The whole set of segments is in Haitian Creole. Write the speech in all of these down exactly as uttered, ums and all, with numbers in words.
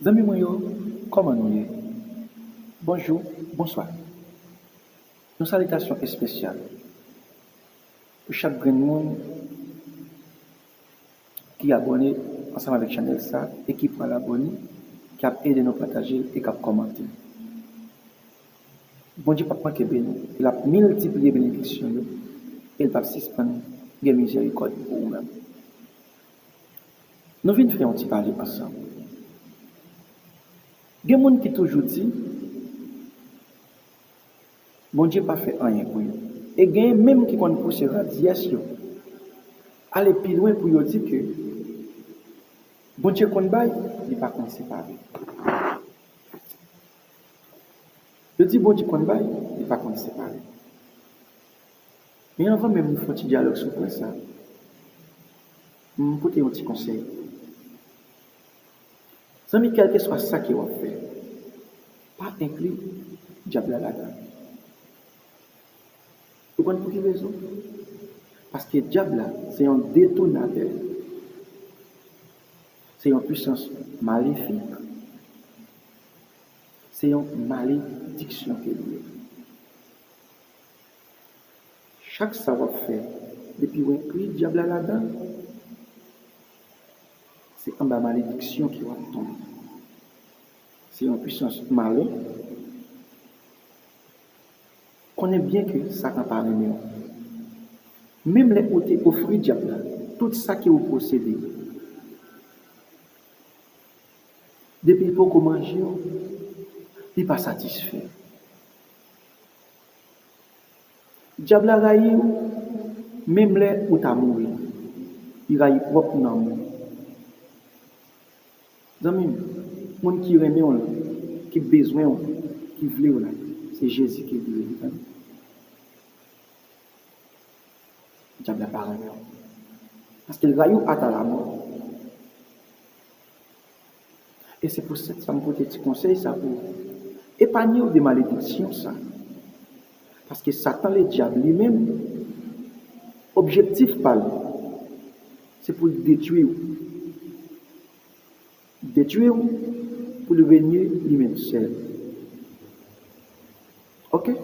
Zanmi mwen yo, kòman nou ye? Bonjou, bonswa. Yon salitasyon espesyal pou chak grenn moun ki abòne ansanm avèk chanèl sa e ki pral abòne, k ap ede nou pataje l e k ap kòmante. Bondye p ap manke beni, l ap miltipliye benediksyon yo, e l p ap sispann gen mizèrikòd pou ou menm. Nou vin fè yon ti pale ansanm. Gen moun ki toujou di, Bondye pa fè anyen pou yo. E genyen menm ki konn pouse radyès yo ale pi lwen pou yo di ke Bondye konn bay, li pa konn separe. Yo di Bondye konn bay, li pa konn separe. Men anvan menm nou fè yon ti dyalòg sou pwen sa, m pote yon ti konsèy. Zanmi, kèlkeswa sa ke w ap fè, pa enkli dyab la ladan l. Ou konn pou ki rezon? Paske dyab la, se yon detonatè. Se yon pwisans malefik. Se yon malediksyon ke li ye. Chak sa w ap fè, depi w enkli dyab la ladan l, se anba malediksyon ke w ap tonbe. Se yon pwisans malen. Konnen byen ke Satan pa renmen w. Menm lè ou te ofri dyab la tout sa ke ou posede, depi l poko manje w, li pa satisfè. Dyab la rayi w, menm lè ou ta mouri, li rayi pwòp nanm ou. Zanmi m, moun ki renmen w lan, ki bezwen w, ki vle w la, se Jezi ki vle w, zanmi. Dyab la pa renmen w. Paske l rayi w ata lamò. E se pou sèt sa m pote ti konsèy sa pou epanye w de malediksyon sa. Paske Satan Ledyab li menm, objektif pa l, se pou l detwi w. Detwi w pou l renye li menm sèl. Oke?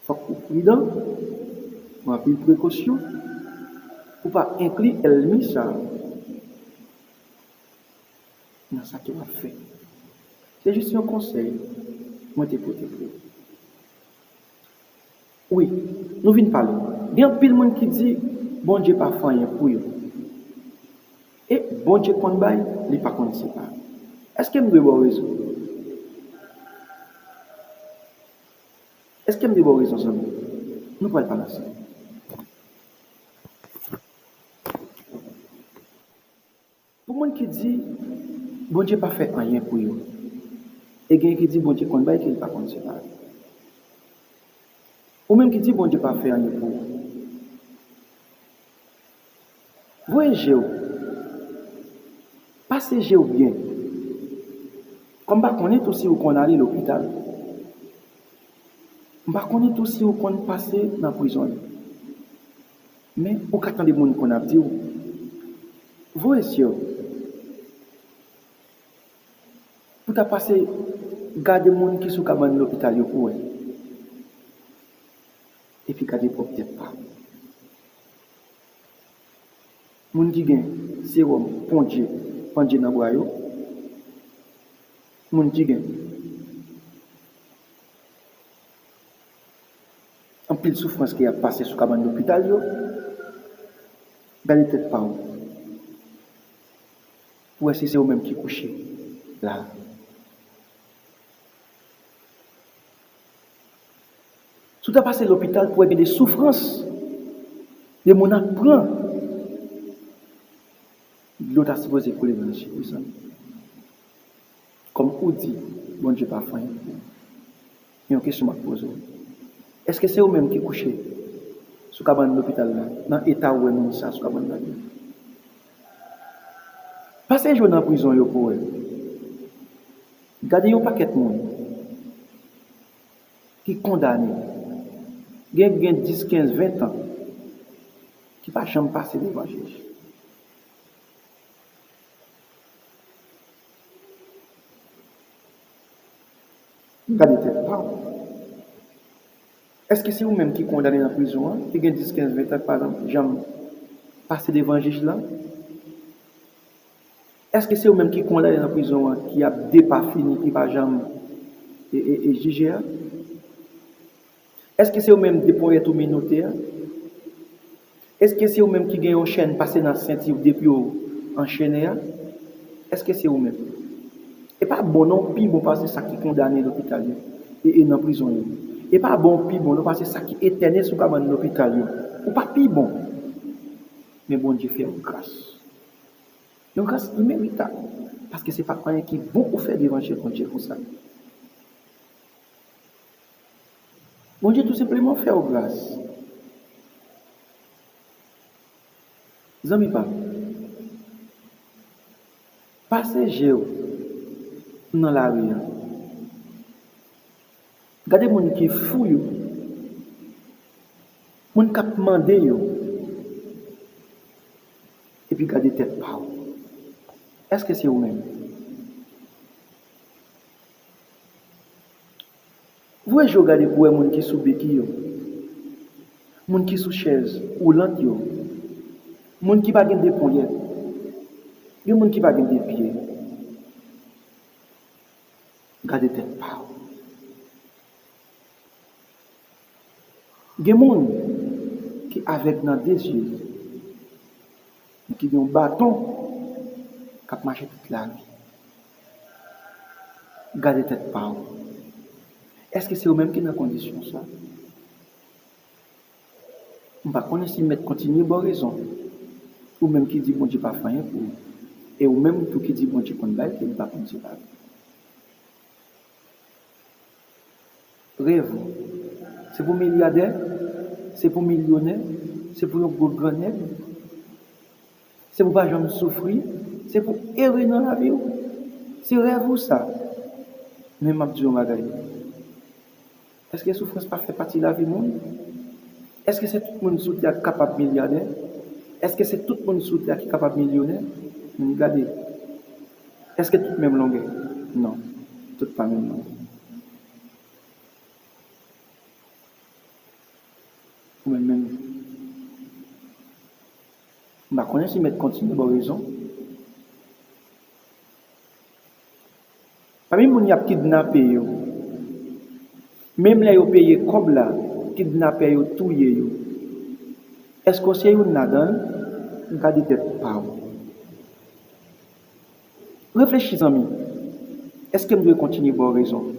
Fòk ou pridan, pran anpil prekosyon pou pa enkli ènmi sa a nan sa ke w ap fè. Se jis yon konsèy mwen te pote pou ou. Wi, nou vin pale. Gen anpil moun ki di Bondye pa fè anyen pou yo. E Bondye konn bay, li pa konn separe. Èske m dwe ba w rezon? Èske m dwe ba w rezon, zanmi? Nou pral pale ansanm. Pou moun ki di Bondye pa fè anyen pou yo, e gen ki di Bondye konn bay ke li pa konn separe. Ou menm ki di Bondye pa fè anyen pou ou, voye je w, pase je w byen. Kòm m pa konnen tou si ou konn ale lopital. M pa konnen tou si ou konn pase nan prizon yo. Men ou ka tande moun konn ap di w, voye je w pou ta pase gade moun ki sou kabann lopital yo pou wè. Epi gade pwòp tèt pa w. Moun ki gen sewòm pondye, pandye nan bra yo, moun ki gen anpil soufrans ke y ap pase sou kabann lopital yo, gade tèt pa w pou wè si se ou menm ki kouche la. Si w ta pase lopital pou wè gen de soufrans de moun ap pran, dlo ta sipoze koule nan je w, mezanmi. Kòm ou di Bondye pa fè anyen pou ou, gen yon kesyon m ap poze w. Èske se ou menm ki kouche sou kabann lopital la, nan eta ou wè moun sa sou kabann la ye? Pase je w nan prizon yo pou wè. Gade yon pakèt moun ki kondane, gen, gen dis, kenz, ven tan, ki pa janm pase devan jij. Gade tèt pa w. Èske se ou menm ki kondane nan prizon an, ki gen dis, kenz, ven tan, ki pa janm, janm pase devan jij la? Èske se ou menm ki kondane nan prizon an, ki ap depafini, ki pa janm e, e, e jije a? Èske se ou menm de ponyèt ou menote a? Èske se ou menm ki gen yon chèn pase nan senti w depi w anchene a? Èske se ou menm? E pa bon non, pi bon pase sa ki kondane lopital yo e, e nan prizon yo. E pa bon, pi bon non, pase sa ki etène sou kabann lopital yo. Ou pa pi bon. Men Bondye fè w gras. Yon gras imeritab. Paske se pa anyen ki bon ou fè devan je Bondye konsa. Bondye tou senpleman fè w gras. Zanmi pa m, pase je w nan lari a. Gade moun ki fou yo, moun k ap mande yo, epi gade tèt pa w. Èske se ou menm? Voye je w gade pou w wè moun ki sou beki yo, moun ki sou chèz woulant yo, moun ki pa gen de ponyèt, gen moun ki pa gen de pye. Gade tèt pa w. Gen moun ki avèg nan de zye, men ki gen yon baton k ap mache tout lavi. Gade tèt pa w. Èske se ou menm ki nan kondisyon sa? M pa konnen si mèt kontinye ba w rezon. Ou menm ki di Bondye pa fè anyen pou ou. E ou menm tou ki di Bondye konn bay, ke li pa konn separe. Rèv ou, se pou milyadè, se pou milyonè, se pou yon gwo grannèg, se pou pa janm soufri, se pou ere nan lavi w. Se rèv ou sa. Men m ap di w yon bagay. Èske soufrans pa fè pati lavi moun? Èske se tout moun sou tè a ki kapab milyadè? Èske se tout moun sou tè a ki kapab milyonè? Men gade, èske tout menm longè? Non, tout pa menm longè. Ou menm menm. M pa konnen si mèt kontinye ba w rezon. Pami moun y ap kidnape yo, menm lè yo peye kòb la, kidnapè yo touye yo. Èske w se youn ladan l? Gade tèt pa w. Reflechi, zanmi. Èske m dwe kontinye ba w rezon?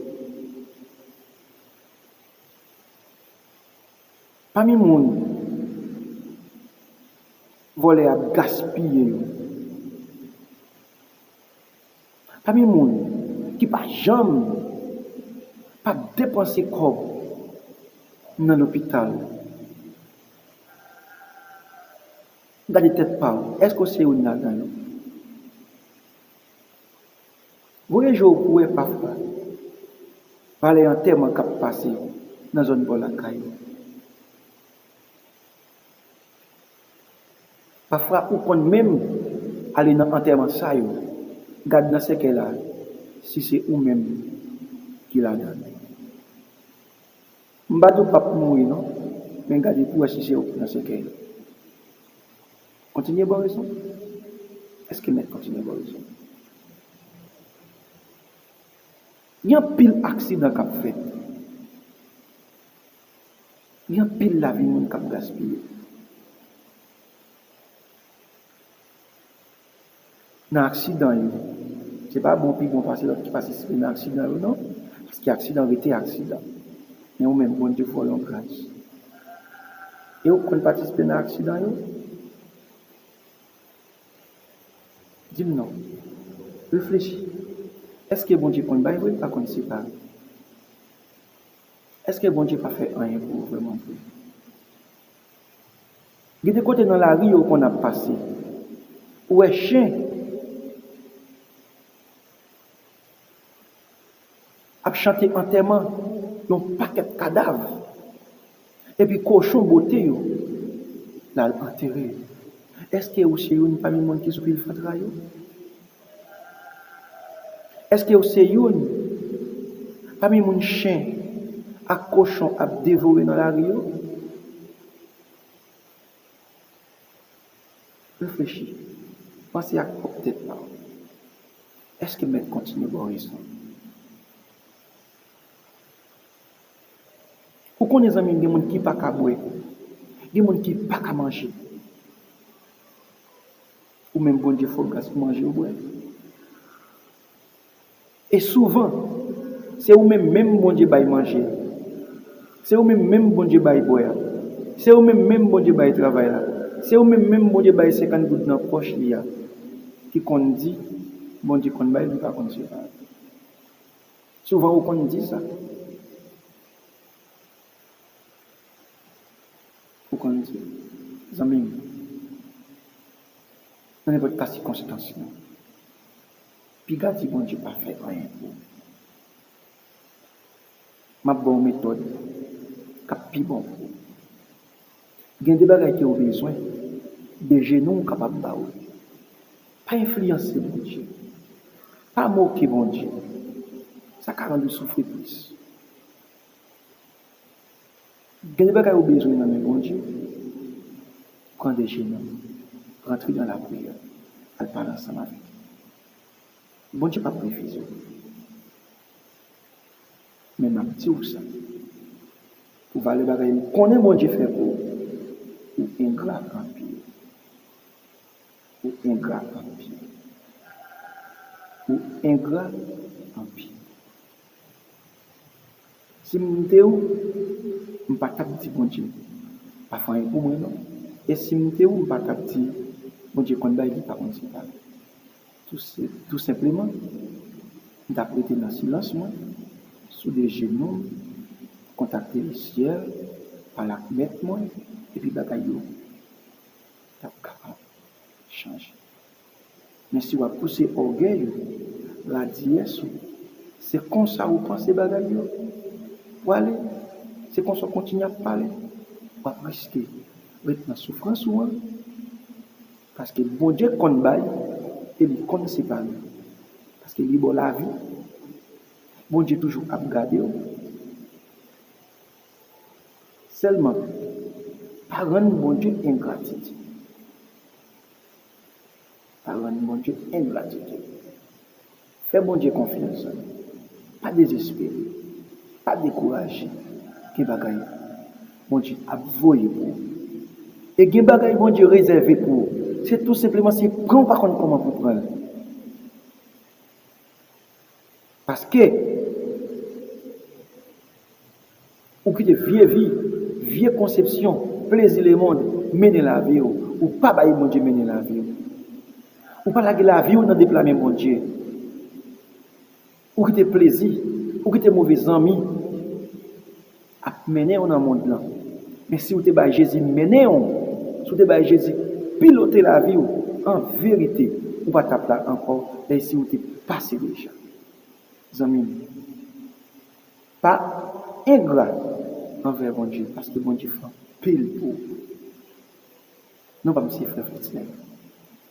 Pami moun vòlè ap gaspiye yo, pami moun ki pa janm p ap depanse kòb nan lopital, gade tèt pa w, èske w se youn ladan yo? Voye je w pou w wè pafwa valè antèman k ap pase nan zòn bò lakay ou. Pafwa ou konn menm ale nan antèman sa yo, gad nan sèkèy la si se ou menm ki ladan l. M pa di w p ap mouri non, men gade pou w wè si se ou k nan sèkèy la. Kontinye ba w rezon? Èske mèt kontinye ba w rezon? Gen anpil aksidan k ap fèt. Gen anpil lavi moun k ap gaspiye. Nan aksidan yo, se pa bon pi bon pase lòt ki patisipe nan aksidan yo, non. Paske aksidan rete aksidan. Men ou menm, Bondye fè w yon gras. E ou konn patisipe nan aksidan yo? Di m non. Reflechi. Èske Bondye konn bay vre, li pa konn separe? Èske Bondye pa fè anyen pou ou vrèman vre? Gen de kote nan lari yo konn ap pase. Ou wè chen ap chante antèman yon pakèt kadav. Epi kochon bote yo, l al antere yo. Èske ou se youn pami moun ki sou pil fatra yo? Èske ou se youn Pami moun chen ak kochon ap devore nan lari yo? Reflechi. Panse ak pwòp tèt pa w. Èske Mèt kontinye ba w rezon? Ou konnen, zanmi m, gen moun ki pa ka bwè, gen moun ki pa ka manje. Ou menm, Bondye fè w gras pou manje, w bwè. E souvan, se ou menm menm Bondye bay manje. Se ou menm menm Bondye bay bwè a. Se ou menm menm Bondye bay travay la. Se ou menm menm Bondye bay senkant goud nan pòch li a. Ki konn di, Bondye konn bay, li pa konn separe. Souvan ou konn di sa. Ou konn di, zanmi m, nan nenpòt ka sikonstans lan, piga di Bondye pa fè anyen pou ou. M ap ba w metòd k ap pi bon pou ou. Gen de bagay ke w bezwen, de jenou w kapab ba w li. Pa enfliyanse Bondye. Pa moke Bondye. Sa ka rann ou soufri plis. Gen de bagay ou bezwen nan men Bondye, pran de jenou, rantre nan lapriyè, al pale ansanm avèk li. Bondye p ap refize w. Men m ap di w sa, pou valè bagay m konnen Bondye fè pou ou, ou engra anpil. Ou engra anpil. Ou engra anpil. Si m te ou, m pa t ap di Bondye pa fè anyen pou mwen, non. E si m te ou, m pa t ap di Bondye konn bay, li pa konn separe. Tou se-, tou senpleman, m t ap rete nan silans mwen, sou de jenou m, kontakte lesyèl, pale ak Mèt mwen, epi bagay yo t ap kapab chanje. Men si w ap pouse ògèy ou, radiyès ou, se konsa ou panse bagay yo prale, se konsa w kontinye ap pale, w ap riske ret nan soufrans ou an, paske Bondye konn bay e li konn separe. Paske li ba w lavi, Bondye toujou ap gade w. Sèlman, pa rann Bondye engratitid. Pa rann Bondye engratitid. Fè Bondye konfyans. Pa dezespere. Pa dekouraje. Gen bagay Bondye ap voye pou ou. E gen bagay Bondye rezève pou ou. Se tou senpleman, se pran ou pa konn kòman pou pran l. Paske ou kite vye vi, vye konsepsyon, plezi lemonn mennen lavi w. Ou pa bay Bondye mennen lavi w. Ou pa lage lavi w nan de pla men Bondye. Ou kite plezi, ou kite move zanmi ap mennen w nan mond lan. Men si w te bay Jezi mennen w, si w te bay Jezi pilote lavi w, an verite, ou pa t ap la ankò, e si w te pase deja. Zanmi m, pa engra anvè Bondye, paske Bondye fè anpil pou ou. Non pa m se frè Fritz Nèg,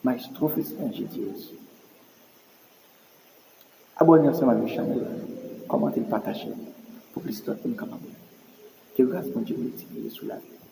Maestro Fritz Nèg G D S. Abòne ansanm avèk chanèl la, kòmante l, pataje l pou plis lòt moun kapab wè. Ke gras Bondye miltipliye sou lavi w.